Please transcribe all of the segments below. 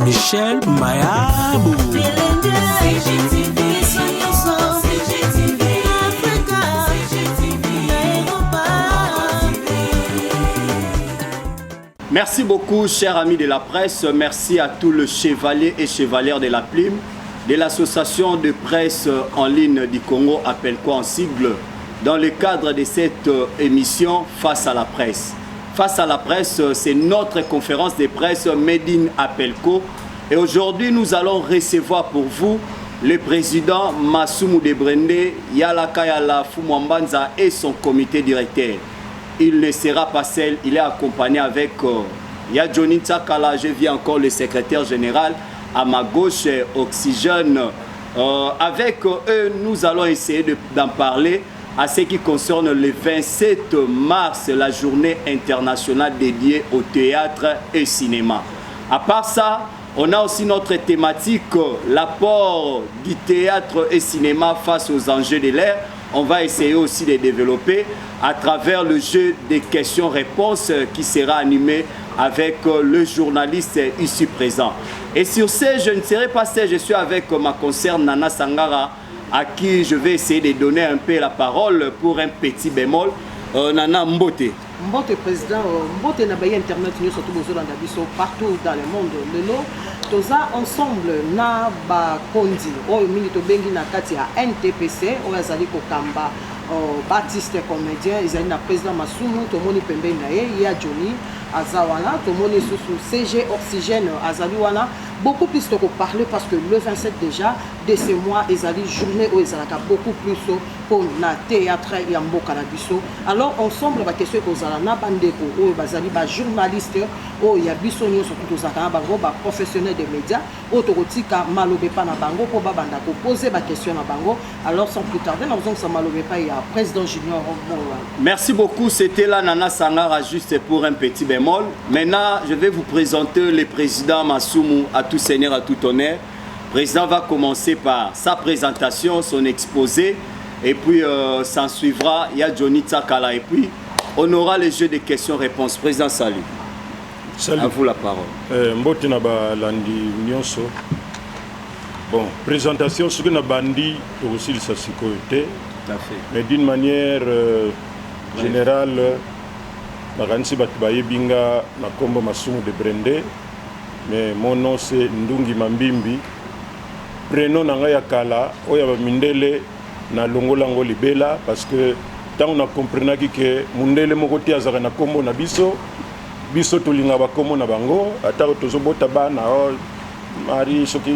Michel Mayabu. Merci beaucoup, chers amis de la presse. Merci à tous les chevaliers et chevalières de la plume de l'association de presse en ligne du Congo, appelle quoi en sigle, dans le cadre de cette émission Face à la presse. Face à la presse, c'est notre conférence de presse Made in Appelco. Et aujourd'hui, nous allons recevoir pour vous le président Masumu Debrende, Yala Kayala Fumwambanza et son comité directeur. Il ne sera pas seul, il est accompagné avec Ya Johnny Tsakala, je viens encore le secrétaire général, à ma gauche, Oxygène. Avec eux, nous allons essayer d'en parler à ce qui concerne le 27 mars, la journée internationale dédiée au théâtre et cinéma. À part ça, on a aussi notre thématique, l'apport du théâtre et cinéma face aux enjeux de l'ère. On va essayer aussi de développer à travers le jeu des questions-réponses qui sera animé avec le journaliste ici présent. Et sur ce, je ne serai pas seul, je suis avec ma consoeur Nana Sangara, à qui je vais essayer de donner un peu la parole pour un petit bémol. Nana, mbote. Mbote président, mbote na baye internet nyonso to bozolanda biso partout dans le monde. Lelo toza ensemble na bakonzi oyo mingi tobengi na kati ya NTPC oyo azali kokamba baartiste comédien. Ezali na président Masumu, tomoni pembeni na ye ya Johnny aza wana, tomoni lisusu CG Oxygène azali wana. Beaucoup plus tokoparler parce que le 27 déjà de ce mois ezali journée oyo ezalaka beaucoup plus mpo na théâtre ya mboka na biso. Alors ensemble, baquestion ekozala na bandeko oyo bazali bajournaliste oyo ya biso nyonso tu tozalaka na bango, baprofessionnel de média oyo tokotika maloba epa na bango mpo babanda kopose baquestion na bango. Alors sans plus tarder, nakozongisa maloba epai ya président Junior Mongwana. Merci beaucoup, c'était là Nana Sangara juste pour un petit bémol. Maintenant, je vais vous présenter le président Masumu, à tout seigneur, à tout honneur. Le président va commencer par sa présentation, son exposé, et puis s'en suivra, il y a Johnny Tsakala, et puis on aura le jeu de questions-réponses. Président, salut. Salut. À vous la parole. Mbote na balandi nyonso. Bon, présentation, soki na bandi tokosilisa sikoyo te. Tout à fait. Mais d'une manière générale, nakanisi bato bayebi nga na nkombo Masumu de Brende, mais mon nom c'est Ndungi Mambimbi. Prénom na ngai ya kala oyo ya bamindele, nalongola yango libela parce que ntango na comprenaki ke mundele moko te azalaka na nkombo na biso. Biso tolingaka bakombo na bango, ata tozobota bana, oh, Marie soki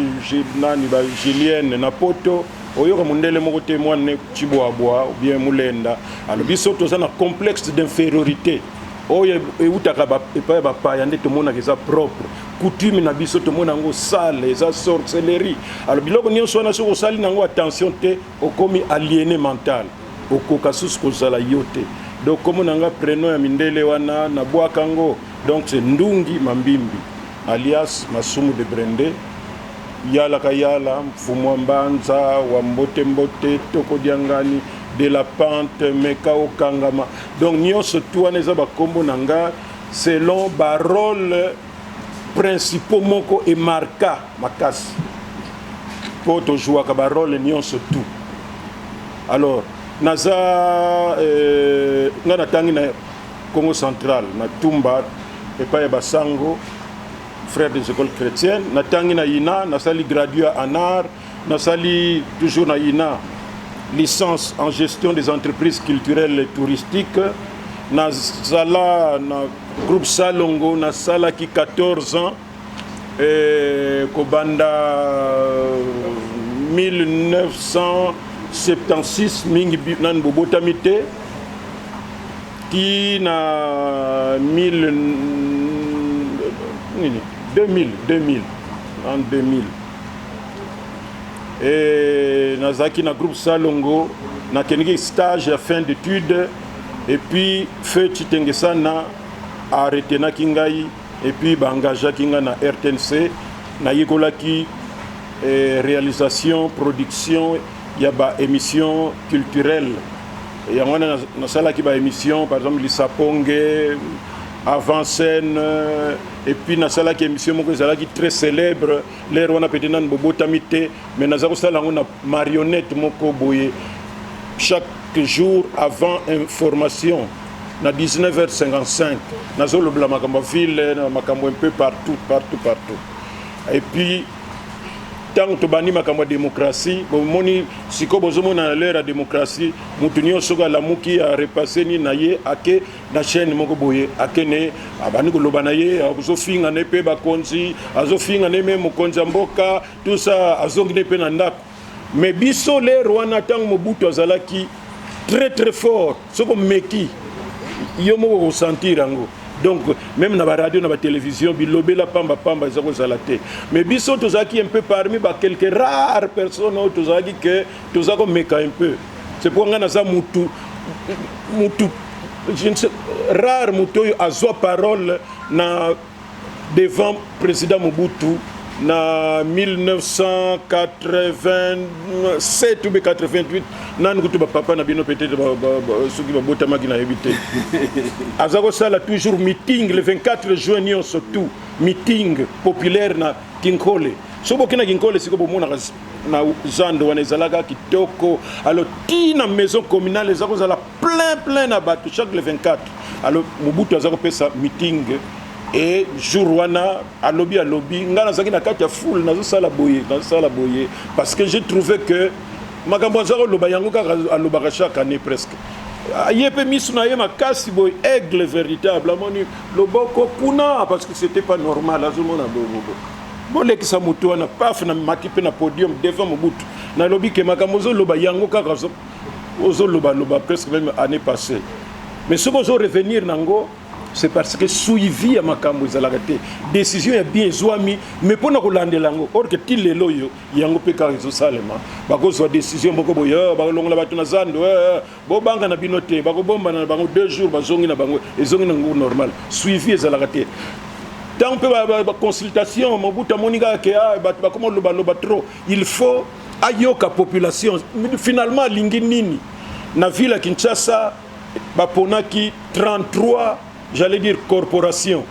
nani, ba Julienne na poto, oyoka mondele moko te mwana Cibwabwa ou bien Mulenda. Alors biso toza na complexe d'infériorité oyo eutaka epai ya bapaya, nde tomonaka eza propre. Coutume na biso tomona yango sale, eza sorcellerie. Alors biloko nyonso wana, soki osali nango attention te, okomi aliéné mental, okoka susu kozala yo te. Donc kombo na nga, prénom ya mindele wana, nabwaka yango. Donc c'est Ndungi Mambimbi alias Masumu de Brende, yalaka yala, mfumu wa mbanza wa mbote mbote, tokodiangani de la pente meka okangama. Donc nyonso tu wana eza bakombo na nga selon barole principaux moko emarka makasi mpo tozwaka barole nyonso tu. Alors naza nga natangi na Congo Central, na Tumba, epai ya basango frère des écoles chrétiennes. Natangi na INA, nasali graduat en art, nasali toujours na INA licence en gestion des entreprises culturelles et touristiques. Nazala na groupe Salongo, nasalaki 14 ans, kobanda 1976, mingi nani bobotami te, ti na 1000 nini, 2000, 2000, en 2000. E nazalaki na groupe Salongo, nakendeki stage ya fin d'étude et puis feu Tshitengesana aretenaki ngai et puis baengageaki ngai na RTNC. Nayekolaki réalisation, production ya baémission culturelle. Yango wana nasalaki baémission, par exemple Lisaponge. Avant scène, et puis nasalaki émission moko ezalaki très célèbre l'heure wana, peut-être nani bobotami te, mais naza kosala yango na marionnette moko boye chaque jour avant information na 19h55. Nazolobela makambo ya ville na makambo un peu partout, partout, partout. Et puis ntango tobandi makambo ya démocratie, bomoni sikoyo, bozomona na l'heure ya démocratie, motu nyonso soki alamuki, arepasse nini na ye, ake na chaîne moko boye, akene abandi koloba na ye, azofinga ne mpe bakonzi, azofinga ne me mokonzi ya mboka, tout ça, azongi ne mpe na ndako. Mais biso l'heure wana, ntango Mobutu azalaki très très fort, soki omeki, yo moko kosentir yango. Donc même na baradio, na batélévision, bilobela pamba pamba eza kozala te. Mais biso tozalaki un peu parmi baquelques rares personnes oyo tozalaki ke toza komeka un peu. C'est pour ngai naza mutu, je ne sais, rare mutu oyo azwa parole na devant président Mobutu na 1987 ou 88. Nani kutu bapapa na bino peut-être soki babotamaki, nayebi te. Aza kosala toujours meeting le 24 juin nyonso, tout meeting populaire na Kinkole. Soki boke na Kinkole sikoyo, bomonaka na zando wana ezalaka kitoko. Alors ntina maison communale eza kozala plein plein na bato chaque le 24. Alors Mobutu aza kopesa meeting e jour wana, alobi, alobi, ngai nazalaki na kati ya foule, nazosala boye, nazosala boye, parce que j'ai trouvé que makambo aza koloba yango kaka alobaka chaque année presque. Ye mpe miso na ye makasi boye, aigle véritable, amoni loboko kuna, parce que c'était pas normal. Azomona bobobo bolekisa motu wana, paf, na mati mpe na podium devant Mobutu, nalobi ke makambo ozoloba yango kaka ozolobaloba presque même année passée, mais soki ozorevenir nango, c'est parce que suivi ya makambo ezalaka te. Décision ya bien ezwami, mais mpo na kolandela yango, or ke ti lelo oyo yango mpe kaka ezosalema. Bakozwa décision moko boye, oh, bakolongola bato na zando, eh, eh, bobanga na bino te, bakobombana na bango 2 jours, bazongi na bango, ezongi na ngo normal. Suivi ezalaka te. Ntango mpe baconsultation, Mobutu amoni kaka ke ah, bato bakoma lobaloba trop, il faut ayoka population finalement alingi nini. Na ville ya Kinshasa baponaki 33, j'allais dire corporation,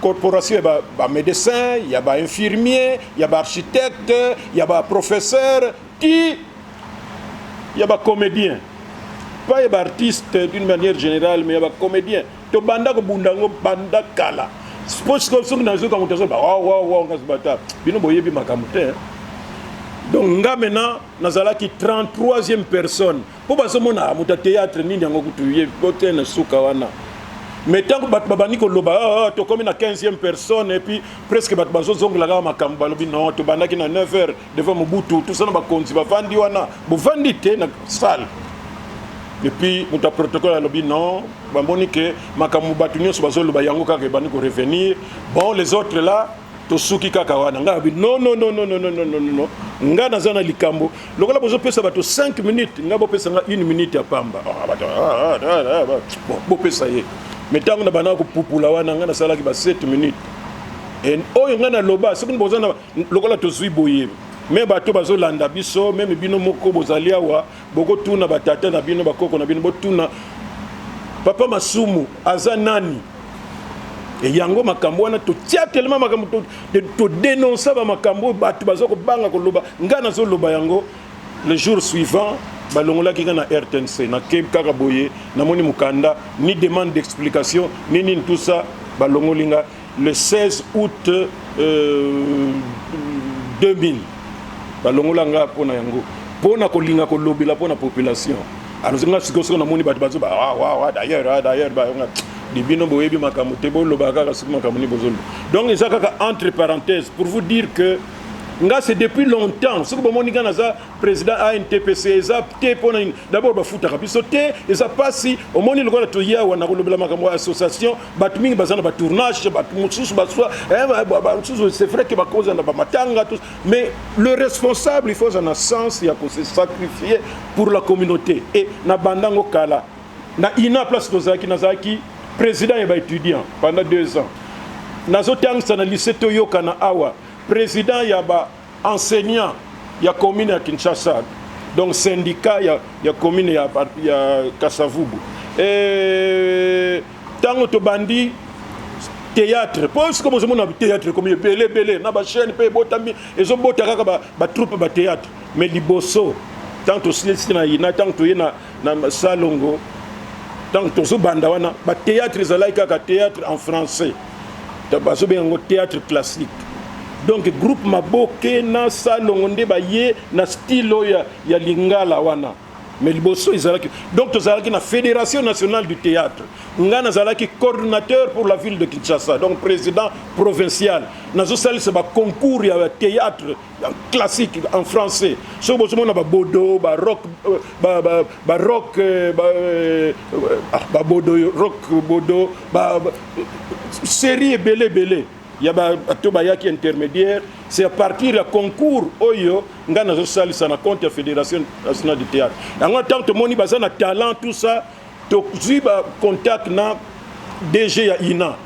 corporation ya bamédecin, ya bainfirmier, ya baarchitecte, ya baprofesseur, ti ya bacomédien, pas ya baartiste d'une manière générale, mais ya bacomédien. Tobanda kobunda yango banda kala. Soki nazoka moto azoba wawawa, bata bino boyebi makambo te. Donc nga maintenant nazalaki 33e personne, mpo bazomona moto ya théâtre nini yango kutu ye bote na suka wana. Mais ntango bato babandi koloba, ah, ah, tokomi na 15e personne, et puis presque bato bazozongela kaka makambo, balobi non, tobandaki na 9 heures devant Mobutu, tosana bakonzi bavandi wana, bovandi te na salle. Et puis moto ya protocole alobi non, bamoni ke makambo bato nyonso bazoloba yango kaka ebandi korevenir. Bon, les autres là, tosuki kaka wana. Ngai abi non, non, non, non, non, non, non, non, non, ngai naza na likambo. Lokola bozopesa bato 5 minutes, ngai bopesa nga 1 minute ya pamba. Ah, ah, ah, bon, bopesa ye. Mais ntango na bandaka kopupula wana, ngai nasalaki ba 7 minutes oyo ngai naloba. Soki boza na lokola tozwi boye, me bato bazolanda biso, même bino moko bozali awa, bokotuna batata na bino, bakoko na bino, botuna papa Masumu aza nani. E yango makambo wana totia tellement makambo, todénonça bamakambo oyo bato baza kobanga koloba. Ngai nazoloba yango. Le jour suivant balongolaki nga na RTNC. Nake kaka boye, namoni mokanda, ni demande d'explication ni nini, tout ça. Balongoli nga le 16 août 2000. Balongola nga mpona yango, mpona kolinga kolobela mpona population. Alors nga sikoyo, soki namoni bato bazoba wawa, d'ailleurs, d'ailleurs, bayonga bino boyebi makambo te, boloba kaka soki makambo nini bozoloba. Donc eza kaka entre parenthèses pour vous dire que nga c'est depuis longtemps. Soki bomoni nga naza président ANTPC, eza te mpona nini. D'abord bafutaka biso te, eza mpasi. Omoni lokola toye awa na kolobela makambo ya association, bato mingi baza na batournage, bato mosusu baswa mosusu, c'est vrai ke bakoza na bamatanga, mais le responsable, il faut aza na sens ya kose sacrifier pour la communauté. Et na bandango kala na ina place tozalaki, nazalaki président ya baétudiant pendant 2 ans, nazotangisa na lycée Toyokana awa, président ya baenseignant ya commune ya Kinshasa, donc syndicat ya commune ya Kasavubu. E, Ntango tobandi théâtre, mpo sikoyo bozomona théâtre ekomi ebele ebele na bachaîne mpe ebotami, ezobota kaka batroupe bathéâtre. Mais liboso, ntango tosilisi na ina, ntango toye na Salongo, ntango tozobanda wana, bathéâtre ezalaki kaka théâtre en français, bazobenga yango théâtre classique. Donc groupe Maboke na Salongo nde baye na style oyo ya lingala wana. Mais liboso ezalaki, donc tozalaki na Fédération nationale du théâtre. Ngai nazalaki coordonnateur pour la ville de Kinshasa, donc président provincial. Nazosalisa baconcours ya théâtre classique en français. Soki bozomona babodo, barock, barock, babodo, rock, bodo, série ebele ebele ya bato bayaki intermédiaire, c'est à partir ya concours oyo ngai nazosalisa na compte ya Fédération nationale du théâtre. Yango ntango tomoni baza na talent, tout ça, tozwi bacontact na DG ya INA,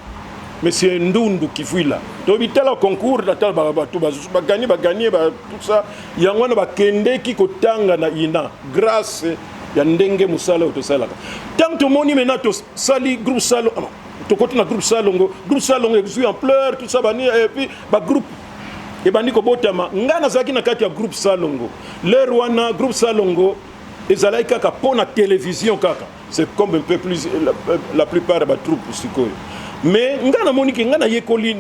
monsieur Ndundu Kifuila. Toyebi tala concours, natala bato bagagner, bagagner, tout ça. Yango wana bakendeki kotanga na INA grâce ya ndenge mosala oyo tosalaka. Ntango tomoni maintenant tosali groupe Salo, tokoti na groupe Salongo, groupe Salongo ezwi ampleur, tout ça, bani, et puis bagroupe ebandi kobotama. Ngai nazalaki na kati ya groupe Salongo. L'heure wana groupe Salongo ezalaki kaka mpo na télévision kaka, c'est comme un peu plus la plupart ya batroupe sikoyo. Mais ngai namoni ke ngai nayekoli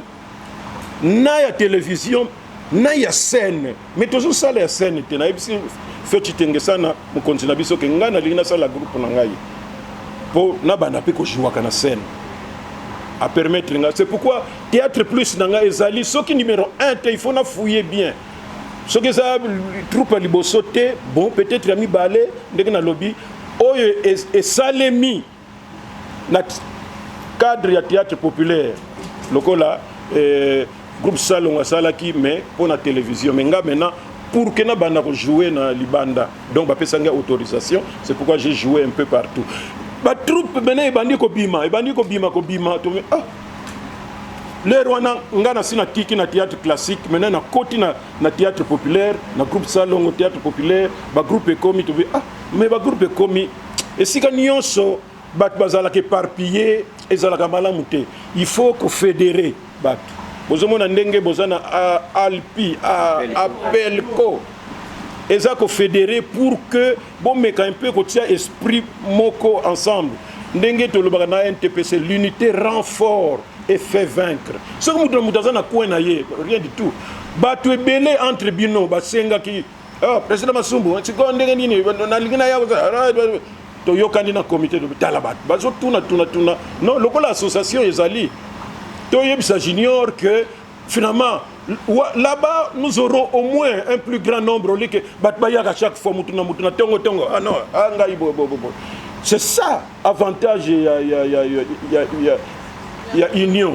na ya télévision na ya scène, mais tozosala ya scène te. Nayebisi Feti Tengesana, mokonzi na biso, ke ngai nalingi nasala groupe na ngai mpo nabanda mpe kozwwaka na scène. Apermettre nga. C'est pourquoi Théâtre Plus na ngai ezali soki numéro 1 te, il faut nafouiller bien. Soki eza troupe ya liboso te, bon, peut-être ya mibale. Ndenge nalobi, oyo esalemi na cadre ya théâtre populaire lokola groupe Salongo asalaki, mais mpo na télévision. Mais nga maintenant, pour que nabanda kojouer na libanda, donc bapesa ngai autorisation. C'est pourquoi j'ai joué un peu partout. Batroupe maintenant ebandi kobima, ebandi kobima, kobima. Ah, l'heure wana nga nasi natiki na théâtre classique, maintenant nakoti na théâtre populaire, na groupe Salongo théâtre populaire. Bagroupe ekomi, tobi ah, mais bagroupe ekomi esika nyonso, bato bazalaka éparpillé, ezalaka malamu te. Il faut kofédérer bato. Bozomona ndenge boza na alpi, Apelco, eza kofédérer pour que bomeka un peu kotia esprit moko ensemble. Ndenge tolobaka na NTPC, l'unité rend fort et fait vaincre. Soki moto na moto aza na coin na ye, rien du tout. Bato ebele entre bino basengaki: "Oh, président Masumbu, sikoyo ndenge nini? Nalingi na ya." Toyokani na comité, tala bato bazotuna tuna tuna. Non, lokola association ezali, toyebisa junior que finalement là-bas nous aurons au moins un plus grand nombre, au lieu que bato bayaka chaque fois mutu na mutu na tongo tongo. Ah non, ah ngai bo bo bo. C'est ça avantage ya union,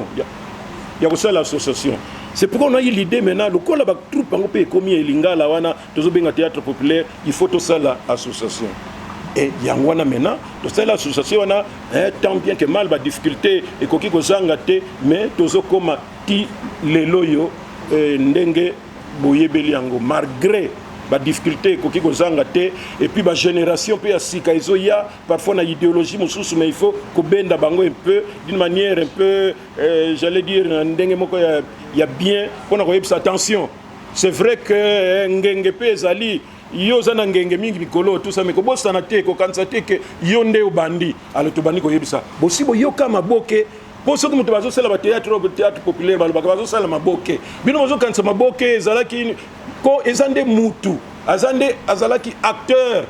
ya kosala association. C'est pourquoi on a eu l'idée maintenant, lokola batroupe yango mpe ekomi ya lingala wana tozobenga théâtre populaire, il faut tosala association. Et yango wana maintenant tosala association wana, tant bien que mal, badifficulté ekoki kozanga te, mais tozokóma ti lelo oyo ndenge boyebeli yango, malgré badifficulté ekoki kozanga te. Et puis bagénération mpe ya sika ezoya parfois na idéologie mosusu, mais il faut kobenda bango un peu d'une manière un peu, j'allais dire, na ndenge moko ya bien, mpona koyebisa: attention, c'est vrai que ngenge mpe ezali, yo oza na ngenge mingi mikolo, tout ça, mais kobosana te, kokanisa te ke yo nde obandi. Alors tobandi koyebisa bosi boyoka maboke, mpo soki moto bazosala bathéâtre, théâtre populaire, balobaka bazosala maboke. Bino bozokanisa maboke ezalaki ko eza nde mutu aza nde azalaki acteur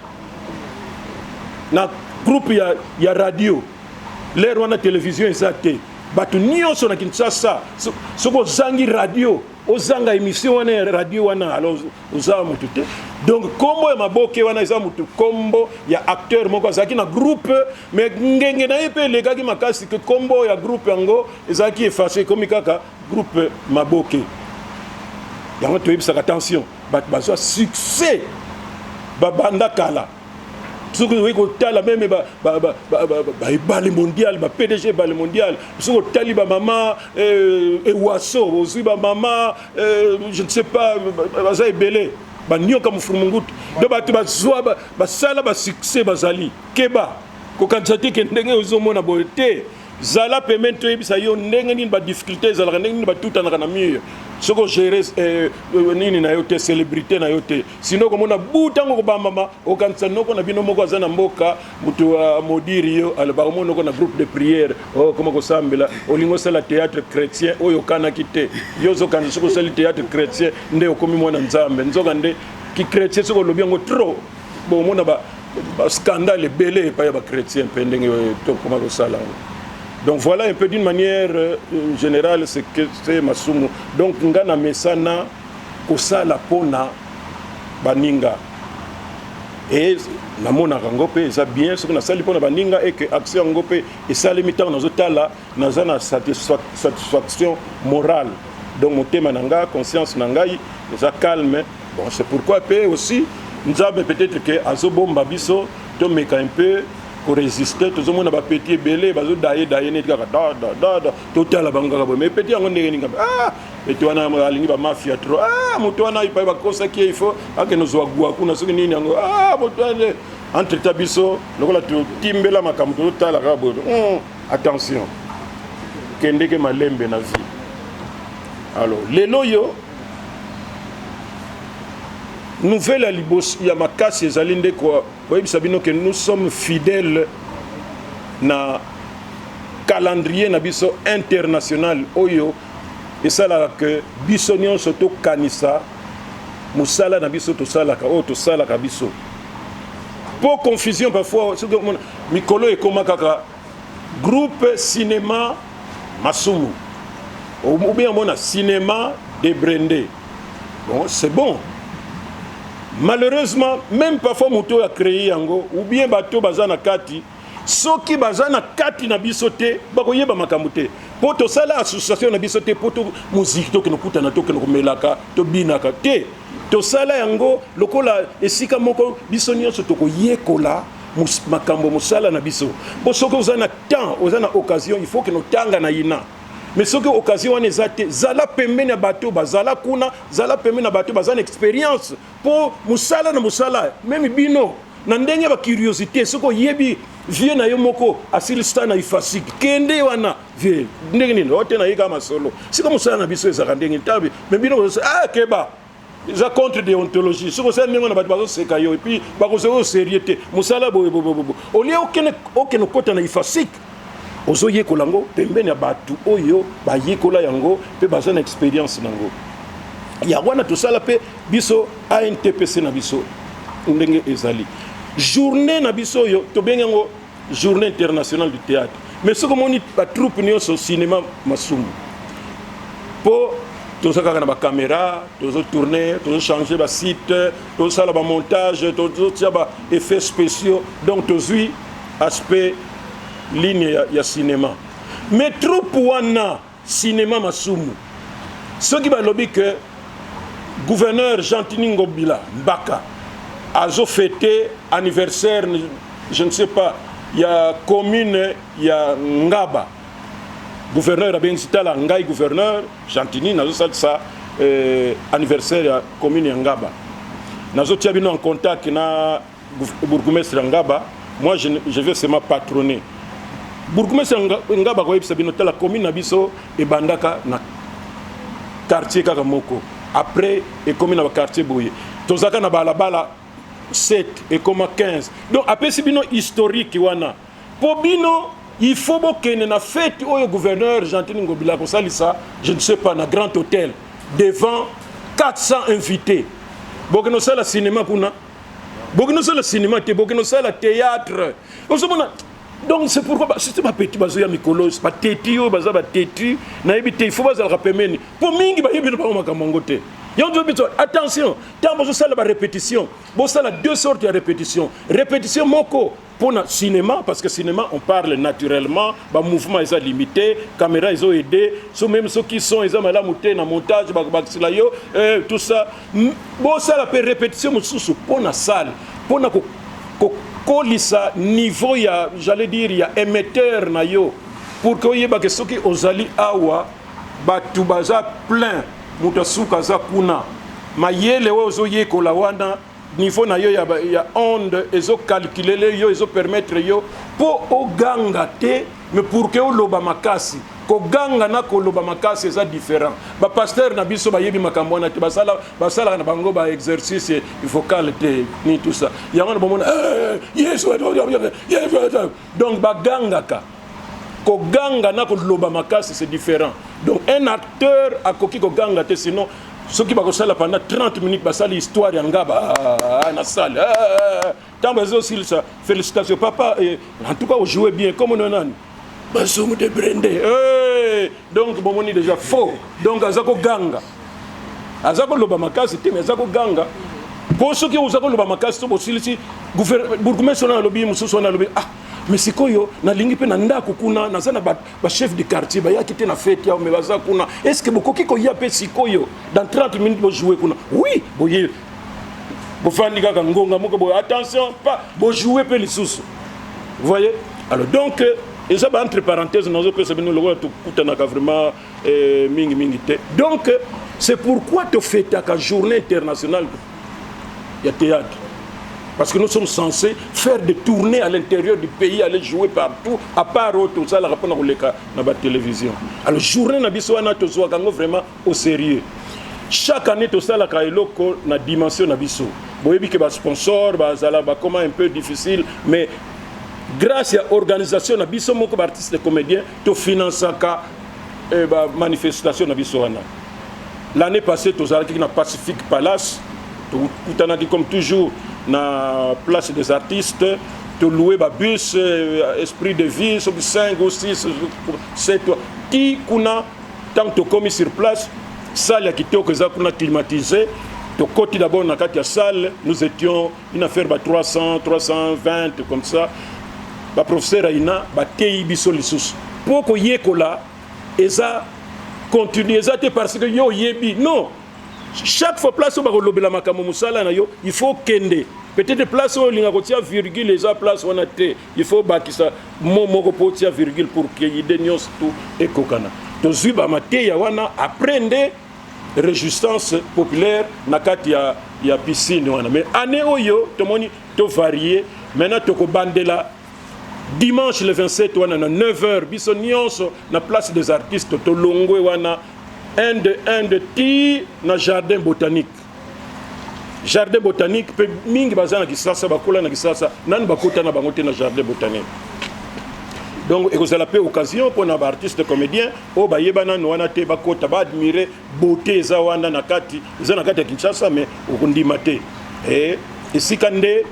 na groupe ya radio. L'heure wana télévision eza te. Bato nyonso na Kinshasa, soki ozangi radio, ozanga émission wana ya radio wana, alors oza motu te. Donc nkombo ya maboke wana eza motu, nkombo ya acteur moko azalaki na groupe, mais ngenge na ye mpe elekaki makasi ke nkombo ya groupe yango ezalaki effacé, ekomi kaka groupe Maboke. Yango toyebisaka: attention, bato bazwa succès babanda kala. Soki okoki kotala même baebale mondial, ba PDG ebale mondial, soki otali bamama Ewaso, ozwi bamama, je ne sais pas, baza ebele, banioka mofurumungutu. Do bato bazwa, basala basuccès, bazali keba kokanisa te ke ndenge ozomona boye te. Zala pembeni toyebisa yo ndenge nini ba difficulté ezalaka, ndenge nini batutanaka na mur soki ogere nini na yo te, célébrité na yo te. Sinon okomona bu ntango okobambama, okanisa noko na bino moko aza na mboka, moto amodiri yo, alobaka omona noko na groupe de prière, okoma kosambela, olingi osala théâtre chrétien oyo okanaki te. Yo ozokanisa soki osali théâtre chrétien nde okomi mwana Nzambe. Nzoka nde kichrétien, soki olobi yango trop, bomona ba bascandale ebele epai ya bachrétien mpe ndenge tokoma kosala yango. Donc voilà un peu, d'une manière générale, ce que c'est Masumu. Donc nga na mesana kosala mpona baninga e namonaka yango mpe eza bien. Soki nasali mpona baninga e que action yango mpe esalemi, ntango nazotala, naza na satisfaction morale. Donc motema na nga, conscience na ngai eza calme. Bon, c'est pourquoi mpe aussi Nzambe peut-être que azobomba biso, tomeka un peu korésister. Tozomona bapetits ebele bazodaye daye neti kaka da da da da, totala bango kaka boye. Mais petit yango ndenge nini? Ah, petit wana alingi bamafia trop. Ah, moto wana epai bakosaki ye, il faut akende ozwa gwa kuna soki nini yango. Ah, moto wana entre ta biso lokola totimbela makambo, tozotala kaka boye. Attention, kendeke malembe na vie. Alors lelo oyo, nouvelle ya liboso ya makasi ezali nde koyebisa bino ke nous sommes fidèles na calendrier na biso international oyo esalaka ke biso nyonso tokanisa mosala na biso tosalaka, oyo tosalaka biso, mpo confusion parfois soki omona mikolo ekóma kaka groupe cinéma Masumu ou bien omona cinéma de Brende. Bon, c'est bon. Malheureusement, même parfois moto oyo acréé yango ou bien bato baza na kati, soki baza na kati na biso te, bakoyeba makambo te, mpo tosala association na biso te mpo to moziki tokende kokutana, tokende komelaka, tobinaka te. Tosala yango lokola esika moko biso nyonso tokoyekola makambo mosala na biso, mpo soki oza na temps, oza na occasion, il faut ke notanga na yina. Mais soki occasion wana eza te, zala pembeni ya bato bazala kuna, zala pembeni ya bato baza na expérience, mpo mosala na mosala même bino na ndenge ya bacuriosité. Soki oyebi vieux na yo moko asilisa na IFASIC, kende wana: vieux, ndenge nini ote nayeka masolo sika mosala na biso ezalaka ndenge tabi? Mais bino, ah, keba, eza contre déontologie. Soki osala ndenge wana, bato bazoseka yo et puis bakozwa oyo sérieux te. Mosala boye boye, olie okende okota na IFASIC, ozoyekola yango pembeni ya bato oyo bayekola yango mpe baza na expérience nango. Yango wana tosala mpe biso ANTPC na biso ndenge ezali. Journée na biso oyo tobengi yango Journée internationale du théâtre, mais soki omoni batroupe nyonso cinéma Masumu, mpo toza kaka na bacaméra, tozotourne, tozochange basite, tozosala bamontage, tozotia baeffets spéciaux, donc tozwi aspect ligne ya cinéma. Mais troupe wana cinéma Masumu, soki balobi ke gouverneur Gentini Ngobila Mbaka azofete anniversaire, je ne sais pas, ya commune ya Ngaba, gouverneur abengisi: tala, ngai gouverneur Gentini nazosalisa anniversaire ya commune ya Ngaba, nazotia bino en contact na bourgmestre ya Ngaba. Moi, je vais seulement patronner. Bourgmestre Ngaba koyebisa bino: tala, commune na biso ebandaka na quartier kaka moko, après ekomi na baquartier boye, tozalaka na balabala 7, ekoma 15. Donc apesi bino historique wana mpo bino il faut bokende na fête oyo gouverneur Gentini Ngobila kosalisa, je ne sais pas, na Grand Hôtel devant 400 invités. Bokende osala cinéma kuna, bokende osala cinéma te, bokende osala théâtre. Ozomona? Donc c'est pourquoi surtout bapetits bazoya mikolo, bateti oyo baza bateti, nayebi te, il faut bazalaka pembeni, mpo mingi bayebi na bango makambo yango te. Yango biso, attention, ntango bozosala barépétition, bosala deux sortes ya répétition. Répétition moko mpona cinéma, parce que cinéma, on parle naturellement, bamouvement eza limité, caméra ezoaide so, même soki son eza malamu te, na montage bakosila yo, tout ça. Bosala mpe répétition mosusu mpona salle, mpona kokolisa niveau ya, j'allais dire, ya émetteur na yo, pour que oyebake soki ozali awa, bato baza plein, moto asuka aza kuna, mayele oyo ozoyekola wana, niveau na yo ya onde ezocalculele yo, ezopermettre yo mpo oganga te. Mais pour que oloba makasi, koganga na koloba makasi eza différent. Bapasteur na biso bayebi makambo wana te, basalaka na bango baexercice vocal te, ni tout ça. Yango na bomona eh, Yesu, Yesu. Donc bagangaka. Koganga na koloba makasi, c'est différent. Donc un acteur akoki koganga te, sinon soki bakosala pendant 30 minutes, basali histoire ya ngaba ah, na salle ntango bazosilisa: "Félicitation papa, en tout cas ojoue bien." Comme ono nani, Masumu de Brende. Hey! Donc bomoni déjà faux. Donc aza koganga, aza koloba makasi te, mais aza koganga. Mpo soki oza koloba makasi to bosilisi, bourgmestre wana alobi, mosusu wana alobi: "Ah, mais sikoyo nalingi mpe na ndako kuna, naza na bachef de quartier, bayaki te na fête yao, mais baza kuna. Est ce que bokoki koya mpe sikoyo dans 30 minutes bojoue kuna?" Oui, boye bofandi kaka ngonga moko boye, attention pa bojoue mpe lisusu. Voyez? Alors donc eza ba entre parenthèse nazopesa bino, lokola tokutanaka vraiment mingi mingi te. Donc c'est pourquoi tofetaka Journée internationale ya théâtre, parce que nous sommes censés faire des tournées à l'intérieur du pays, aller jouer partout, à part oyo tosalaka mpona koleka na batélévision. Alors journée na biso wana, tozwaka yango vraiment au sérieux. Chaque année tosalaka eloko na dimension na biso. Boyebi ke basponsor bazala bakoma un peu difficile, mais grâce ya organisation na biso moko baartiste comédien, tofinansaka bamanifestation na biso wana. L'année passée tozalaki na Pacifique Palace, tokutanaki comme toujours na Place des Artistes, toloué babus Esprit de Vie soki 5 ou 6, 7 ti kuna. Ntango tokomi sur place, salle ya kitoko eza kuna, climatisé. Tokoti d'abord na kati ya salle, nous étions une affaire ba 300, 320 comme ça. Baprofesseur aina bateyi biso lisusu, mpo koyekola eza continue, eza te parce que yo oyebi. Non, chaque fois place oyo bakolobela makambo mosala na yo, il faut kende. Peut-être place oyo olinga kotia virgule eza place wana te, il faut bakisa mo moko mpo otia virgule pour que idée nyonso tu ekokana. Tozwi bamateya wana, après nde résistance populaire na kati ya piscine wana. Mais année oyo tomoni tovarie. Maintenant tokobandela dimanche le 27 wana na 9 heures, biso nyonso na Place des Artistes. Tolongwe wana 1 de 1 de ti na Jardin botanique. Jardin botanique mpe, mingi baza na Kisasa, bakola na Kisasa, nani bakota na bango te na Jardin botanique. Donc ekozala mpe occasion mpona baartiste comédien oyo bayeba nanu wana te, bakota, baadmire beauté eza wana na kati. Eza na kati ya Kinshasa, mais okondima te. E esika nde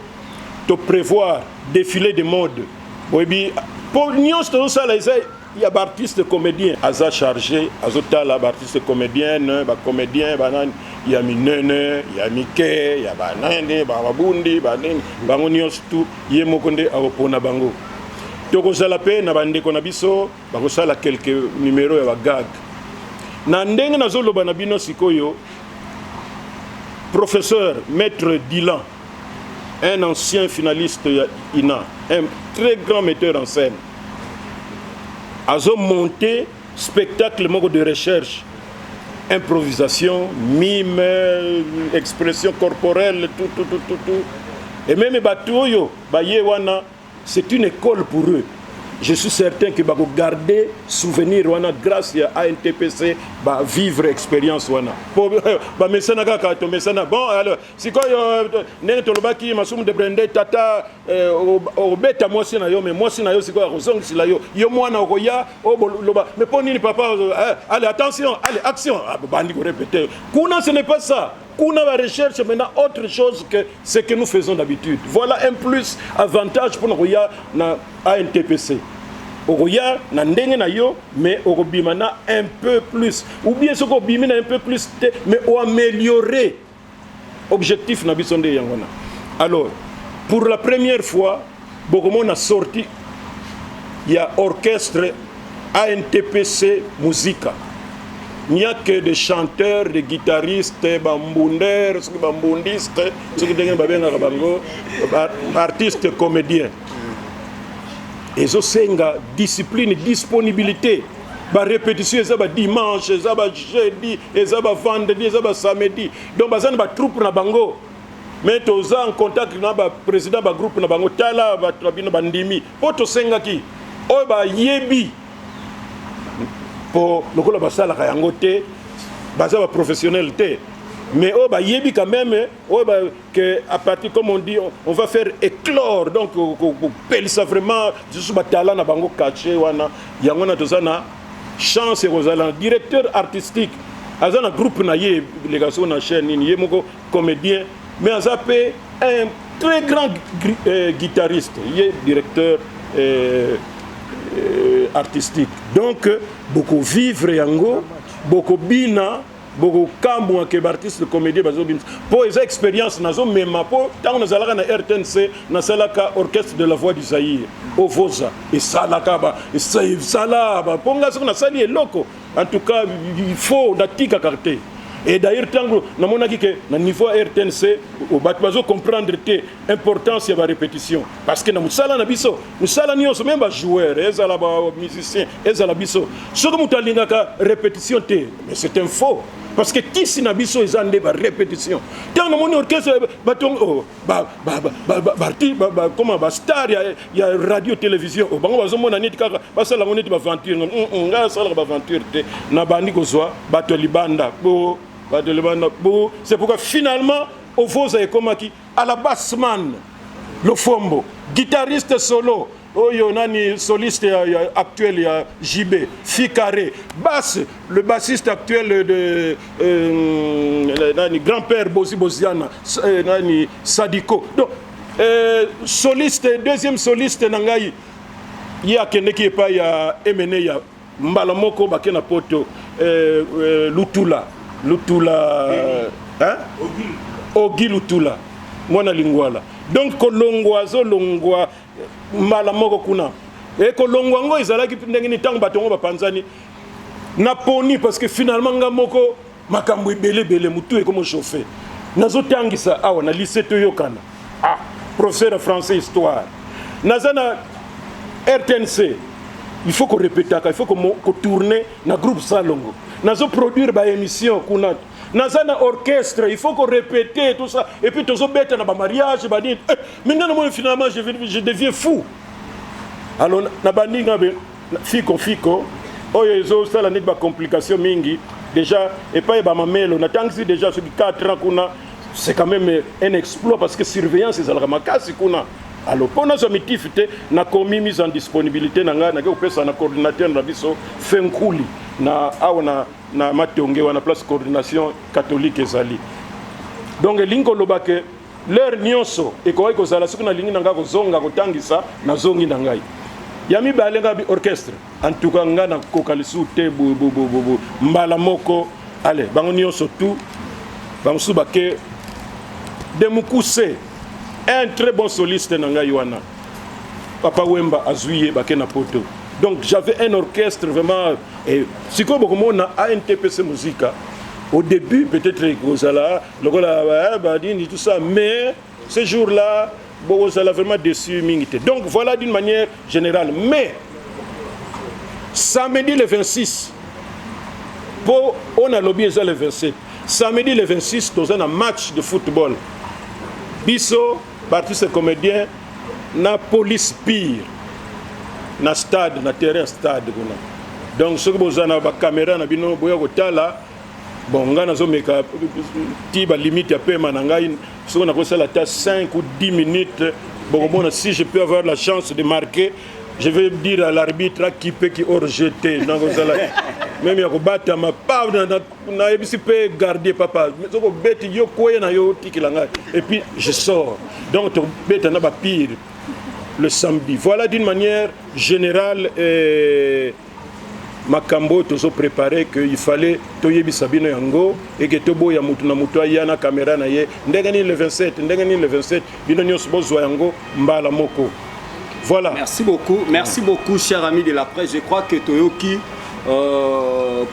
toprévoir défilé de mode. Boyebi, mpo nyonso tozosala eza ya baartiste comédien. Aza chargé, azotala baartiste comédienne, bacomédien banani, ya minene, ya mike, ya banani, babundi, banini, bango nyonso tu ye moko nde akopona bango. Tokozala mpe na bandeko na biso bakosala quelques numéro ya bagag. Na ndenge nazoloba na bino sikoyo, professeur maître Dilan, un ancien finaliste ya INA, un très grand metteur en scène, azomonte spectacle moko de recherche, improvisation, mime, expression corporelle, tout, tout, tout, tout, tout. Et même bato oyo baye wana, c'est une école pour eux. Je suis certain que bakogarde souvenir wana grâce ya ANTPC, bavivre expérience wana. Po bamesana kaka, tomesana. Bon, alors sikoyo ndenge tolobaki, Masumu de Brende, tata obeta mwasi na yo, mais mwasi na yo sikoyo akozongisela yo. Yo mwana okoya oloba: "Mais mpo nini papa?" Allez, attention, allez, action. Ah, bandi korépéter kuna. Ce n'est pas ça kuna, ba recherche maintenant autre chose que ce que nous faisons d'habitude. Voilà un plus avantage mpona koya na ANTPC. Okoya na ndenge na yo, mais okobima na un peu plus, ou bien soki obimi na un peu plus te, mais oaméliorer. Objectif na biso nde yango wana. Alors pour la première fois bokomona sortie ya orchestre ANTPC Musica. Il n'y a que des chanteurs, des guitaristes, bambunders, soki bambundiste, soki ndenge babengaka bango, artiste comédien. Ezosenga discipline, disponibilité. Barépétition eza badimanche, eza bajeudi, eza bavendredi, eza basamedi. Donc baza na batroupe na bango, mais toza en contact na baprésident bagroupe na bango. Tala, bato na bino bandimi mpo tosengaki. Oyo bayebi po lokola basalaka yango te, baza ba professionnel te, mais oyo bayebi quand même, oyo ba, que à partir, comme on dit, on va faire éclore, donc kopelisa vraiment lisusu batala na bango caché wana. Yango wana toza na chance ekozala na directeur artistique, aza na groupe na ye, eleka soko na chaîne nini, ye moko comédien, mais aza mpe un très grand guitariste, ye directeur artistique. Donc bokovivre yango, bokobina, bokokamwa ke baartiste comédien bazobimisa, mpo eza expérience nazomema, mpo ntango nazalaka na RTNC, nasalaka Orchestre de la Voix du Zaïre, ovoza esalaka esala, mpo nga soki nasali eloko, en tout cas il faut natikaka te. Et d'ailleurs, ntango namonaki ke na niveau ya RTNC bato bazocomprendre te importance ya barépétition, parce que na mosala na biso, mosala nyonso, même bajoueur, ezala bamusicien, ezala biso, soki moto alingaka répétition te, mais c'est un faux, parce que kisi na biso eza nde barépétition. Ntango namoni orchestre, bato comment, bastar ya radio télévision, bango bazomona neti kaka basala yango neti baventure. Ngai asalaka baventure te. Nabandi kozwa bato ya libanda, bo bato ya libanda bo. C'est pourquoi finalement ovoza ekomaki à la bassman Lofombo, guitariste solo oyo nani, soliste ya actuel ya JB Ficarré, basse, le bassiste actuel de nani, grand-père Bozi Boziana, nani, Sadiko. Donc soliste, deuxième soliste na ngai, ye akendeki epai ya Emene ya mbala moko, bake na Poto, Lutula Lutula, hein? Ogi Lutula, mwana Lingwala. Donc kolongwa, azolongwa mbala moko kuna. E kolongwa yango ezalaki ndenge nini? Ntango bato yango bapanzani, naponi, parce que finalement nga moko makambo ebele ebele, motu ekomo chauffe. Nazotangisa awa na lycée Toyokana, ah, professeur ya français, histoire, naza na RTNC, il faut korepetaka, il faut kotourner na groupe Salongo, nazoproduire baémission kuna, naza na orchestre, il faut korépéter tout ça, et puis tozobeta na bamariage banini. Eh, maintenant namoni finalement je deviens fou. Alors na baninga be fiko fiko oyo ezosala neti bacomplication mingi déjà epai bamamelo. Natangisi déjà soki 4 ans kuna, c'est quand même un exploit, parce que surveillance ezalaka makasi kuna. Alors mpo nazwa mitife te, nakomi mise en disponibilité na ngai, nake kopesa na coordinateur na biso Fenkuli na awa na Matonge wana, place coordination catholique ezali. Donc elingi koloba ke l'heure nyonso ekoki kozala, soki nalingi na ngai kozonga kotangisa, nazongi na ngai. Ya mibale, ngai orchestre, en tout cas ngai nakoka lisusu te. Bu mbala moko, ale bango nyonso tout, bamosusu bake de mokuse. Un très bon soliste na ngai wana, Papa Wemba azwi ye, bake na Poto. Donc j'avais un orchestre vraiment. Et sikoyo bokomona ANTPC Musica, au début peut-être ekozala lokola badini, tout ça, mais ce jour là bokozala vraiment déçu mingi te. Donc voilà d'une manière générale. Mais samedi le 26, mpo oyo nalobi eza le 27, samedi le 26 toza na match de football, biso baartiste comédien na Police Pire, na stade, na terrain stade kuna. Donc soki boza na bacaméra na bino, boya kotala. Bon, ngai nazomeka ti balimite ya pema na ngai, soki nakosala ata 5 ou 10 minutes, bokomona. Si je peux avoir la chance de marquer, je vais dire à l'arbitre akipe ki hors-jeu te, nakozala même ya kobatama pa. Nayebisi mpe gardien: "Papa, soki obeti yo, kweya na yo, otikela ngai." Et puis je sors. Donc tobeta na bapire le samedi. Voilà d'une manière générale makambo oyo tozopréparer, que il fallait toyebisa bino yango, eke toboya motu na motu aya na caméra na ye, ndenge nini le 27, ndenge nini le 27, bino nyonso bozwa yango mbala moko. Voilà. Merci beaucoup, merci beaucoup, cher ami de la presse. Je crois que toyoki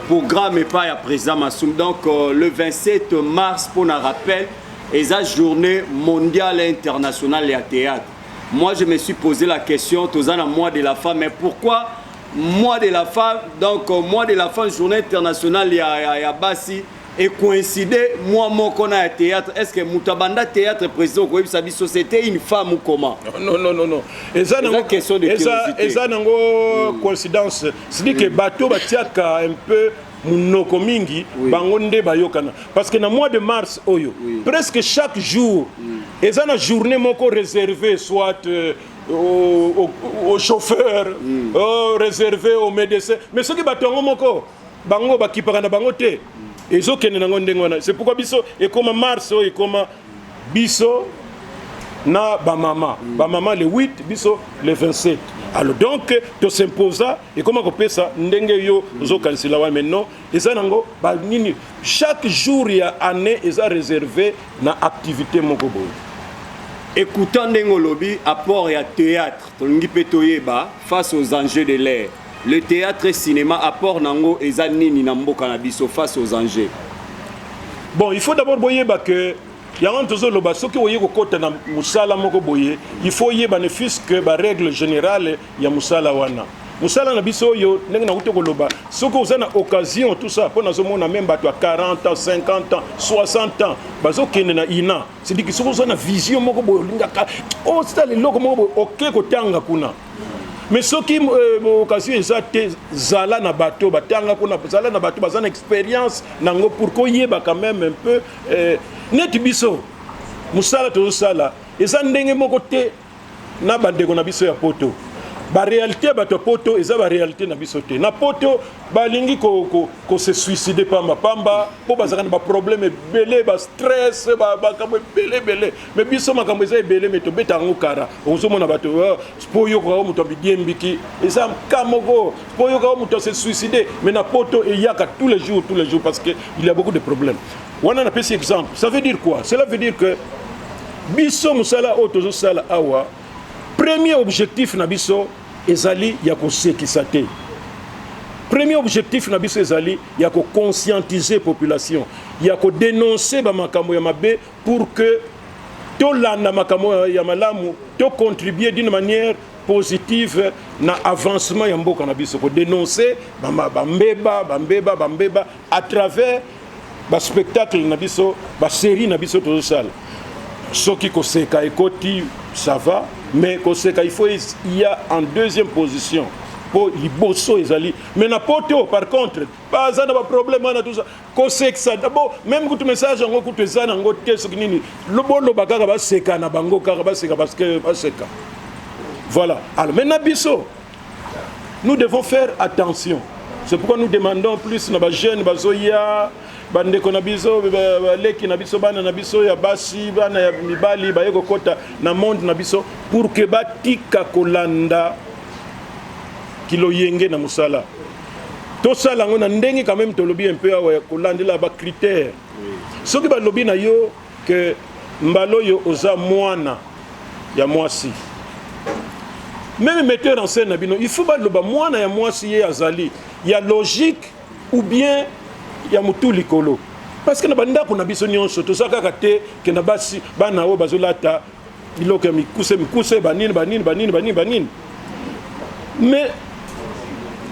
programme epai ya président Masumu. Donc le 27 mars, pour un rappel, eza journée mondiale et internationale ya théâtre. Moi, je me suis posé la question, toza na mois de la femme, mais pourquoi mois de la femme? Donc mois de la femme, journée internationale ya basi. Ecoïncide mwa moko na ya théâtre. Est ce que moto abanda théâtre, président, okoyebisa biso, c'était une femme ou comment? Non, non, non, non, eza nango question de curiosité. Eza nango coïncidence, c'est-à-dire que bato batiaka un peu monoko mingi, bango nde bayokana, parce que na mois de mars oyo, presque chaque jour eza na journée moko réservée, soit au chauffeur, réservé au médecin. Mais soki bato yango moko bango bakipaka na bango te, ezokende nango ndenge wana. C'est pourquoi biso ekoma mars oyo, ekoma biso na bamama, bamama le 8, biso le 27. Alors donc tosimposa, ekoma kopesa ndenge yo ozokanisela wana. Mais non, eza nango banini, chaque jour ya année eza réservé na activité moko boye. Écoutant ndenge olobi, apport ya théâtre, tolingi mpe toyeba, face aux enjeux de l'heure, le théâtre et cinéma, apport nango eza nini na mboka na biso face aux enjeux? Bon, il faut d'abord boyeba que yango tozoloba, soki oye kokɔta na mosala moko boye, il faut oyeba ne fût-ce que barègle générale ya mosala wana. Mosala na biso oyo, ndenge nakuti koloba, soki oza na occasion, tout ça, mpo nazomona même bato ya 40 ans, 50 ans, 60 ans bazokende na INA. C'est-à-dire soki oza na vision moko boye, olingaka osala eloko moko boye, oke kotanga kuna. Mais soki occasion eza te, zala na bato batanga kuna, zala na bato baza na expérience nango pour koyeba quand même un peu. Neti biso mosala tozosala eza ndenge moko te na bandeko na biso ya Poto. Baréalité ya bato ya Poto eza baréalité na biso te. Na Poto balingi kose suicider pamba pamba mpo bazalaka na baproblème ebele, bastress, makambo ebele ebele. Mais biso makambo eza ebele, mais tobeta yango kara. Ozomona bato mpo oyokaka moto abidiembiki, eza ka moko mpo oyokaka moto ase suicider. Mais na Poto eyaka tous les jours, tous les jours, parce que il y a beaucoup de problèmes wana. Napesi exemple. Ça veut dire quoi? Cela veut dire que biso mosala oyo tozosala awa, premier objectif na biso ezali ya kosekisa te. Premier objectif na biso ezali ya koconscientiser population, ya kodénoncer bamakambo ya mabe pour que tolanda makambo ya malamu, tocontribuer d'une manière positive na avancement ya mboka na biso, kodénoncer bambeba, bambeba, bambeba à travers baspectacle na biso, basérie na biso tozosala. Soki koseka ekoti, ça va, mais koseka, il faut il y a en deuxième position, mpo liboso ezali. Mais na Poto par contre baza na baproblème wana, tout ça, kosekisa d'abord, même kutu message yango kutu eza nango te. Soki nini, boloba kaka, baseka na bango kaka, baseka parce que baseka, voilà. Alors maintenant biso, nous devons faire attention. C'est pourquoi nous demandons plus na bajeune bazoya, bandeko na biso, baleki na biso, bana na biso ya basi, bana ya mibali baye kokɔta na monde na biso, pour que batika kolanda kiloyenge na mosala. Tosala yango na ndenge quand même tolobi un peu awa ya kolandela bacritère. Soki balobi na yo ke mbala oyo oza mwana ya mwasi, même metteur en scène na bino, il faut baloba mwana ya mwasi ye azali ya logique ou bien ya motu likolo, parce que na bandako na biso nyonso toza kaka te ke na basi, bana oyo bazolata biloko ya mikuse mikuse, banini banini banini banini banini. Mais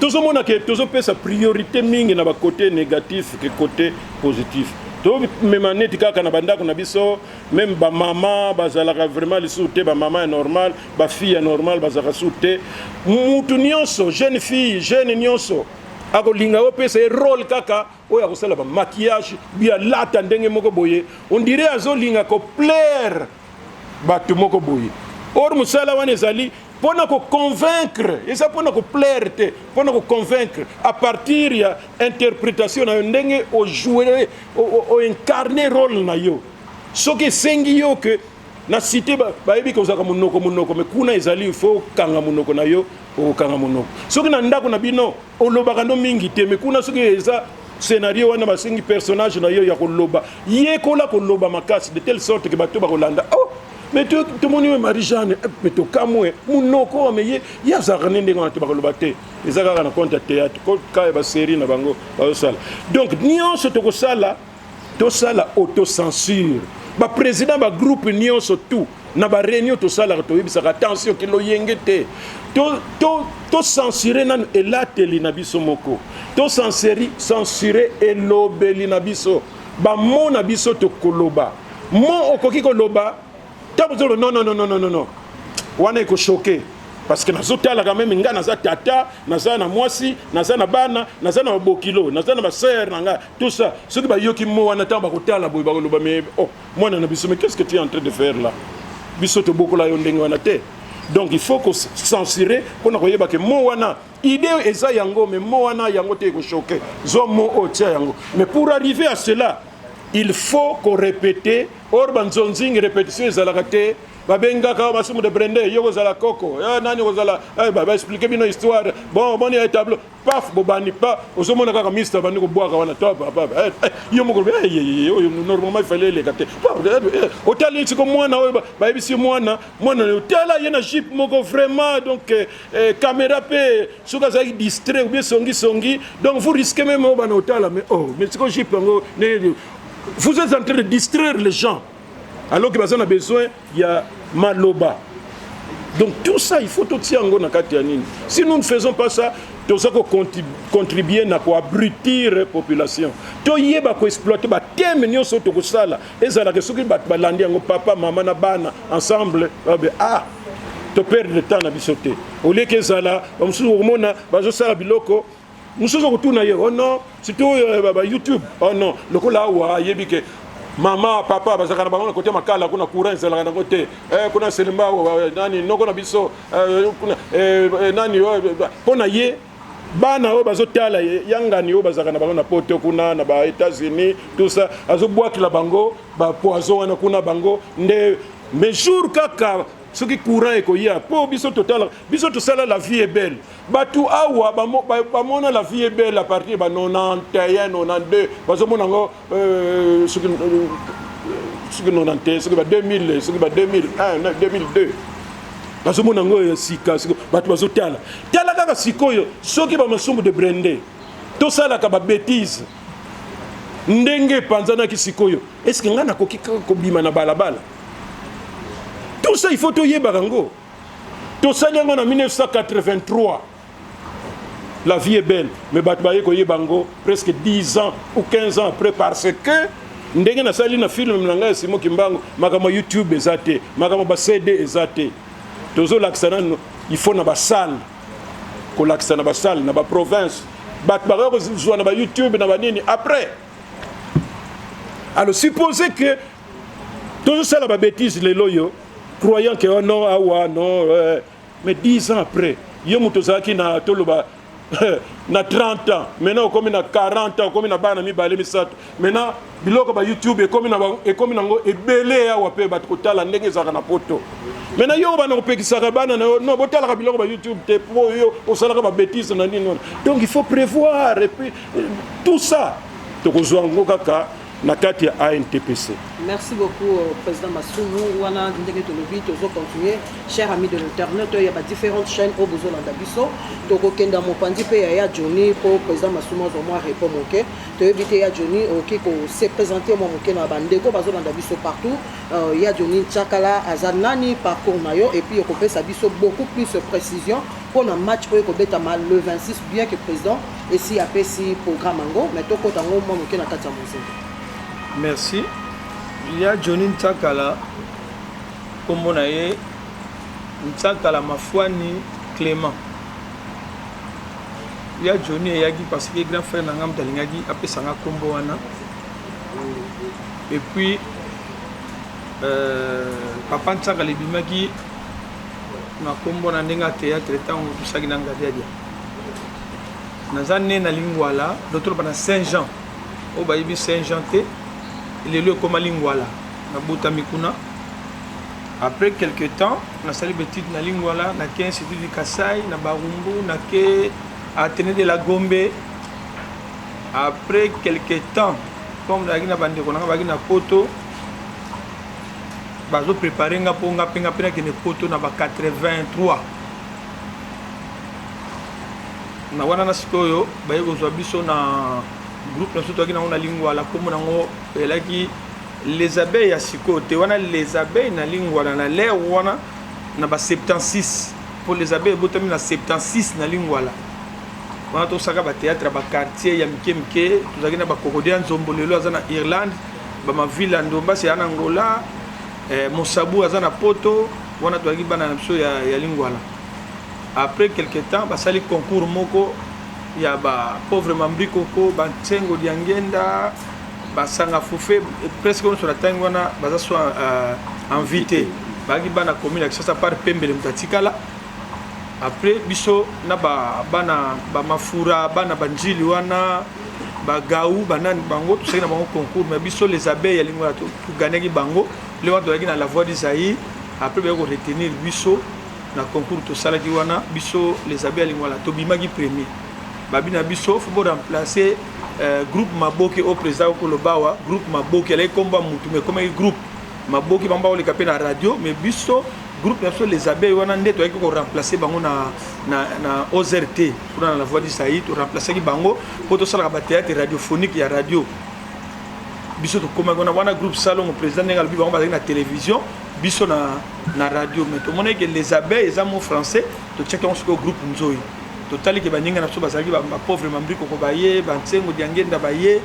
tozomona ke tozopesa priorité mingi na bakoté négatif ke côté positif. Tomema neti kaka na bandako na biso, même bamama bazalaka vraiment lisusu te, bamama ya normal, bafille ya normal bazalaka susu te. Mutu nyonso, jeune fille, jeune nyonso akolinga opesa ye rôle kaka oyo akosala bamaquillage, bialata ndenge moko boye, on dirait azolinga koplaire bato moko boye. Or mosala wana ezali mpona koconvaincre, eza mpona koplaire te, mpona koconvaincre à partir ya interprétation na yo, ndenge ojoue, oincarne rôle na yo. Soki esengi yo ke na cité bayebi kozalaka monoko monoko, mais kuna ezali il faut okanga monoko na yo, okokanga monoko. Soki na ndako na bino olobaka ndo mingi te, mais kuna soki eza scénario wana basengi personnage na yo ya koloba, yekola koloba makasi de telle sorte ke bato bakolanda: "Oh, mais tomoni oyo Marie Jeanne, mais tokamwe monoko, mais ye azalaka nde ndenge wana te." Bakoloba te, eza kaka na compte ya théâtre ka ya basérie na bango bazosala. Donc nyonso tokosala, tosala autocensure. Baprésident bagroupe nyonso, tout na baréunion tosalaka, toyebisaka: attention, kiloyenge te. Tocensurer nanu elateli na biso moko, tocensurer elobeli na biso. Bamo na biso tokoloba mo okoki koloba ntango ozoloba non, non, non, non, non, non, wana ekochoquer, parce que nazotala quand même, nga naza tata, naza na mwasi, naza na bana, naza na babokilo, naza na basœur na nga, tout ça. Soki bayoki mo wana, ntango bakotala boye, bakoloba: "Mais oh, mwana na biso, mais qu'est ce que tu es en train de faire là? Biso tobokola yo ndenge wana te." Donc il faut kocensurer mpona koyeba ke mo wana, idée eza yango, mais mo wana yango te, ekochoquer. Zwa mo oyo, tia yango. Mais pour arriver à cela, il faut korépéter. Or banzonzingi, répétition ezalaka te. Babengaka Masumu de Brende, yo kozala koko nani, kozala baexpliquer bino histoire. Bon, boni ya tableau, paf, bobandi pa, ozomona kaka mister bandi kobwaka wana to yo moko oyo normalement il fallait eleka te. Otali siko mwana oyo, bayebisi mwana, mwana otala ye na jupe moko vraiment. Donc caméra mpe, soki azalaki distrait ou bien songisongi, donc vous risquez même oyo bana otala. Mais oh, mais siko jupe yango, vous êtes en train de distraire les gens alors que baza na besoin ya maloba. Donc tout ça, il faut totia yango na kati ya nini. Si nous ne faisons pas ça, toza kocontribuer na koabrutir population. Toyeba koexploiter bathème nyonso tokosala, ezalaka soki bato balandi yango, papa, mama na bana ensemble, babe ah, toperdre temps na biso te. Olieke ezala bamosusu, okomona bazosala biloko mosusu, okotuna ye: "Oh non, surtout ba YouTube, oh non." Lokola awa ayebi ke mama, papa bazalaka na bango na kote makala kuna, courant ezalaka nango te kuna Selemba nani noko na biso kuna nani mpo na ye. Bana oyo bazotala yangani oyo bazalaka na bango na poto kuna na ba États-Unis, tout ça, azobwakela bango bapoison wana kuna bango nde. Mais jour kaka soki courant ekoya, mpo biso totala, biso tosala La vie est belle. Bato awa bamona La vie est belle à partir ba 91, 92, bazomona yango soki 91, soki ba 2000, soki ba 2001, 2002, bazomona yango ya sika. Bato bazotala tala kaka sikoyo. Soki bamasumu de Brende tosalaka babêtises ndenge epanzanaki sikoyo, est-ce ngai nakoki kaka kobima na balabala? Tout ça, il faut toyebaka yango. Tosali yango na 1983, La vie est belle, mais bato baye koyeba yango presque 10 ans ou 15 ans après, parce que ndenge nasali na film na ngai ya Simo Kimbangu, makambo ya YouTube eza te, makambo ba CD eza te. Tozolakisa nano, il faut na basalle, kolakisa na basalle na baprovince. Bato bakoya kozwa na baYouTube na banini après. Alors supposez que tozosala babêtises lelo oyo, croyant que oh non, awa non, mais 10 ans après, yo moto ozalaki na, toloba, na 30 ans, maintenant okomi na 40 ans, okomi na bana mibale, misato. Maintenant biloko ba YouTube ekomi ekomi nango ebele awa mpe bato kotala ndenge ezalaka na poto. Maintenant yo bana kopekisaka bana na yo: "Non, botalaka biloko ba YouTube te," po yo osalaka babêtises na nini wana. Donc il faut prévoir. Et puis tout ça, tokozwa yango kaka na kati ya ANTPC. Merci beaucoup, président Masumu. Wana ndenge tolobi, tozocontinue. Cher ami de l'internet, oyo ya badifférentes chaînes oyo bozolanda biso, tokokenda mopanzi mpe ya ya Johnny mpo président Masumu azwa mwa repos moke. Toyebi te, ya Johnny, okoki kose présenter mwa moke na bandeko bazolanda biso partout? Ya Johnny Ntiakala aza nani? Parcours na yo, et puis okopesa biso beaucoup plus précision mpona match oyo ekobetama le 26, bien que président esi apesi programme yango, mais tokota yango mwa moke na kati ya mozinga. Merci. Ya Johnny Ntsakala, nkombo na ye Ntsakala Mafwani Clément. Ya Johnny eyaki parce que grand frère na nga moto alingaki apesanga nkombo wana. Et puis papa Ntsakala ebimaki na nkombo na ndenge ya théâtre ntango tosaki na Ngadiadia. Naza ne na Lingwala, toloba na Saint Jean. Oyo bayebi Saint Jean te, lelo ekóma Lingwala. Nabotami kuna. Après quelque temps, nasali baétudes na Lingwala, nake Institut du Kasai na Barumbu, nake Athénée de la Gombe. Après quelque temps, comme nazalaki na bandeko nanga bazalaki na poto, bazoprépare nga mpo nga mpe nakende poto na ba 83. Na wana na sikoyo baye kozwa biso na groupe na biso toyaki nango na Lingwala, nkombo nango elaki Les Abeilles ya sikoyo te. Wana Les Abeilles na Lingwala na l'heure wana na ba 76, mpo Les Abeilles ebotami na 76 na Lingwala. Wana tosaka ba théâtre ya ba quartier ya mike mike, tozalaki na ba Kokode ya Nzombo, lelo aza na Irlande, ba Mavila Ndombasi aza na Angola, eh, Mosabu aza na Poto. Wana tozalaki bana na biso ya, ya Lingwala. Après quelque temps basali concours moko ya ba pauvre Mambrikoko, ba Nsengo Diangenda, basanga fufe presque nyonso na ntangi wana baza so en vie te, bazalaki bana commune ya Kinshasa par Pembele moto atikala. Après biso na ba bana ba Mafura, bana banjili wana, bagau banani, bango tosali na bango concours, mais biso les abeilles ya Lingwala togagnaki bango. Le wana tozalaki na La Voix du Zaïre. Après bayaki koretenir biso na concours tosalaki wana. Biso les abeilles ya Lingwala tobimaki premier. Babi na biso faut boremplacer groupe Maboke oyo président okoloba awa. Groupe Maboke alaki komba mutu, mais ekomaki groupe Maboke, bango bakoleka mpe na radio, mais biso groupe na biso les abeilles wana nde toyaki koremplacer bango na OZRT kuna na La Voix du Zaïre. Toremplaçaki bango mpo tosalaka bathéâtre radiophonique ya radio. Biso tokomaki wana wana groupe Salongo, président ndenge alobi, bango bazalaki na télévision, biso na radio, mais tomonaki ke les abeilles eza mot français, totiaki yango sikoyo groupe Nzoi. Totali ke baninga na biso bazalaki bapauvre Mambrikoko baye, Bantsengo Diangenda baye,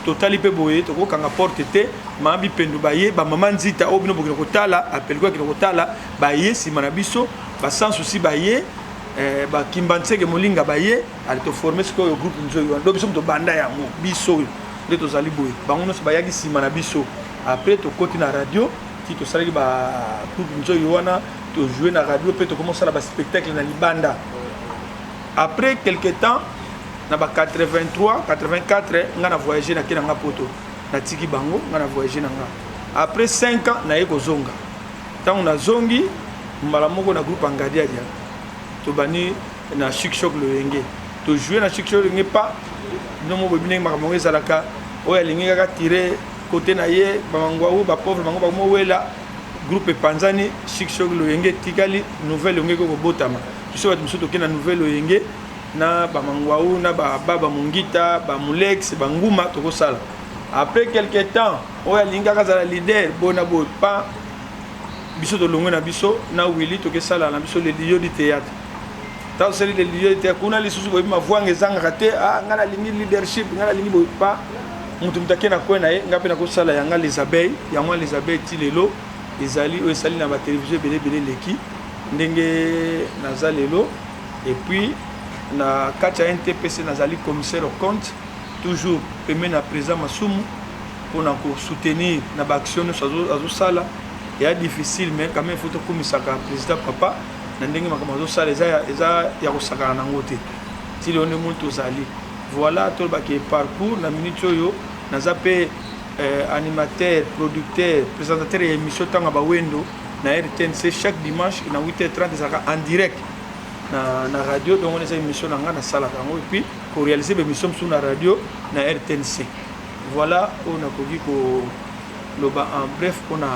totali mpe boye tokokanga porte te. Mama Bipendu baye, bamama Nzita oyo bino bokende kotala, apeliko akende kotala, baye nsima na biso, baSans Souci baye, bakimba Ntseke Molinga baye. Ale toforme sikoyo groupe Nzoi wana. Do biso tobanda yango, biso oyo nde tozali boye, bango nyonso bayaki nsima na biso. Après tokoti na radio ti tosalaki bagroupe Nzoi wana, tojoue na radio mpe tokoma kosala baspectacle na libanda. Après quelque temps, na ba 83 84, nga na voyage, nake na nga Poto, natiki bango, nga na voyage na nga. Après 5 ans naye kozonga. Ntango nazongi, mbala moko na groupe Angadiadia, tobandi na Chic Choc Loyenge, tojoue na Chic Choc Loyenge. Pa bino mo boyebi ndenge makambo yango ezalaka, oyo alingi kaka tire kote na ye, bamangwawu bapauvre bango bakomowela. Groupe epanzani, Chic Choc Loyenge etikali, nouvelle Loyenge ekoki kobotama. Biso bato mosusu tokei na nouvelle Loyenge na bamangwau na bababa Mongita, bamulex, banguma, tokosala. Après quelque temps, oyo alingi kaka azala leader boye na boye, pa biso tolongwe na biso na Willi, tokesala na biso le Liyo du théâtre. Ntango tosali le Liyo du théâtre, kuna lisusu boyebi mavwanga ezangaka te. Ah, ngai nalingi leadership, ngai nalingi boye. Pa moto ake na kwe na ye, ngai mpe nakosala yanga les abeilles. Yango les abeilles ti lelo ezali oyo esali na batelevizio ebele ebele eleki ndenge naza lelo. Et puis na kati ya NTPC nazali commissaire au compte, toujours pembeni na président Masumu mpona kosoutenir na baaction nyonso azosala. Eya difficile, mais quand même faut tokumisaka président papa na ndenge makambo azosala eza ya kosakana nango te. Ti lelo nde moni tozali. Voilà, tolobaki parcours na minute oyo naza mpe animateur, producteur, présentateur ya émission Ntango ya Bawendo na RTNC chaque dimanche na 8h30, ezalaka en direct na radio. Donc wana eza émission na ngai nasalaka yango, et puis koréalise baémission mosusu na radio na RTNC. Voilà oyo nakoki koloba en bref mpona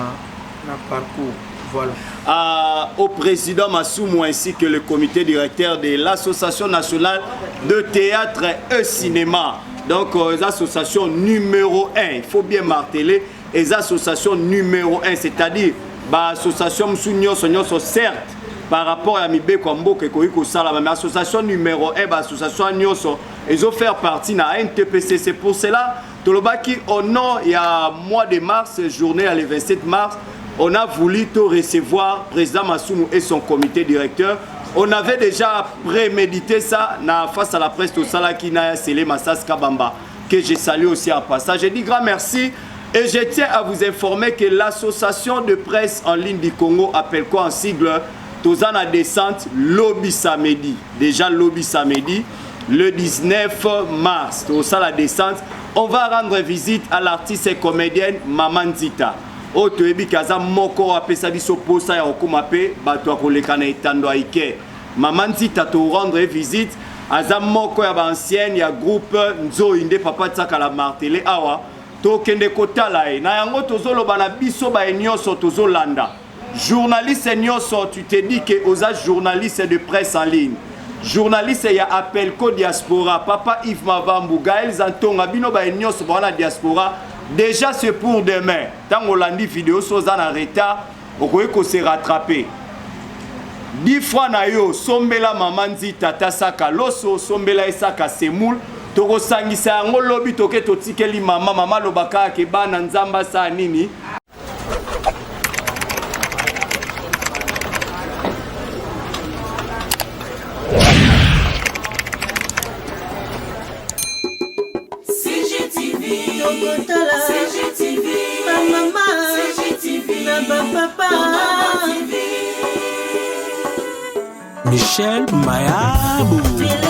na parcours. Voilà. Au président Masumu ainsi que le comité directeur de l'Association nationale de théâtre et cinéma. Donc, association numéro 1, il faut bien marteler, les associations numéro 1, c'est-à-dire bah, association mosusu nyonso nyonso, certes, par rapport à mibeko ya mboka ekoki kosalama, mais association numéro 1, baassociation nyonso ezofaire partie na NTPC. C'est pour cela tolobaki au nom ya mois de mars, journée ya le 27 mars, on a voulu te recevoir président Masumu et son comité directeur. On avait déjà prémédité ça na face à la presse tosalaki na ya Sele Masas Kabamba, que je salue aussi en passage. Je dis grand merci et je tiens à vous informer que l'association de presse en ligne du Congo, appelle quoi en sigle, toza na descente lobi samedi. Déjà lobi samedi, le 19 mars, toza la descente. On va rendre visite à l'artiste et comédienne Maman Nzita. Oyo toyebi ke aza moko oyo apesa biso posa ya kokóma mpe bato ya koleka na etando ya ike. Mama Nzita, torendre visite, aza moko ya baancienne ya groupe Nzoi nde papa tiakala martele awa. Tokende kotala ye. Na yango tozoloba na biso baye nyonso tozolanda, journaliste nyonso, tu te dis ke oza journaliste de presse en ligne, journaliste ya Appelco Diaspora, papa Yves Mavambu, Gaël Zantonga, bino baye nyonso baza na diaspora, déjà c'est pour demain. Ntango olandi video, so oza na retard, okoki kose rattraper. 10 francs na yo sombela mama nzita ata saka loso, sombela ye saka semoule, tokosangisa yango lobi toke totikeli mama. Mama alobaka ke bana Nzambe asala nini. CGTV, Tokotala, CGTV, ba mama, CGTV, na ba papa, TV. Michel Mayabu.